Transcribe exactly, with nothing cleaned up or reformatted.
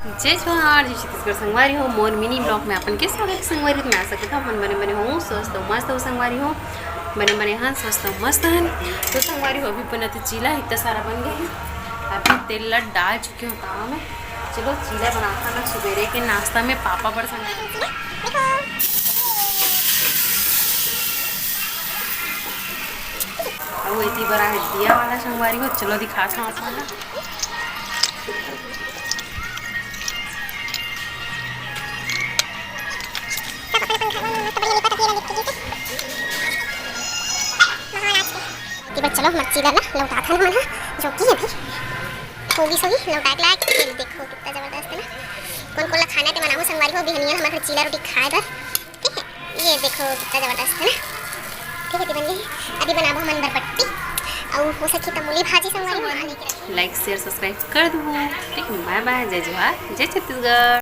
जय जोहार, जय छत्तीसगढ़ संगवारी हो, मोर mini vlog में अपन के स्वागत हे संगवारी हो। मैं आशा करत हंव, मन बने बने हो, स्वस्थ हो, मस्त हो संगवारी हो, बने बने हन, स्वस्थ हो, मस्त हन। तो संगवारी हो, अभी बनत हे चीला, इतना सारा बन गए हे। अभी तेल ला डाल चुके हो तावा में। चलो चीला बनाथन ना सुबेरे के नाश्ता में पापा बर संगवारी हो। अउ एती बर आहे दिया वाला संगवारी हो, चलो दिखाथंव आप मन ला। एती बर चलो हमर चीला ला लौटाथन हमन ह, जो कि अभी होगी सोगी लौटाए के लायक। ये देखो कितना जबरदस्त हे ना। कोन कोन ला खाना हे ते मन आहू संगवारी हो, बिहनिया हमर चीला रोटी खाए बर। ठीक हे, ये देखो कितना जबरदस्त हे ना। ठीक हे, एती बन गई। अभी बनाबो हमन बरबट्टी अउ हो सकी त मूली भाजी संगवारी हो। Like, share, subscribe कर दो। ठीक हे, bye bye, जय जोहार, जय छत्तीसगढ़।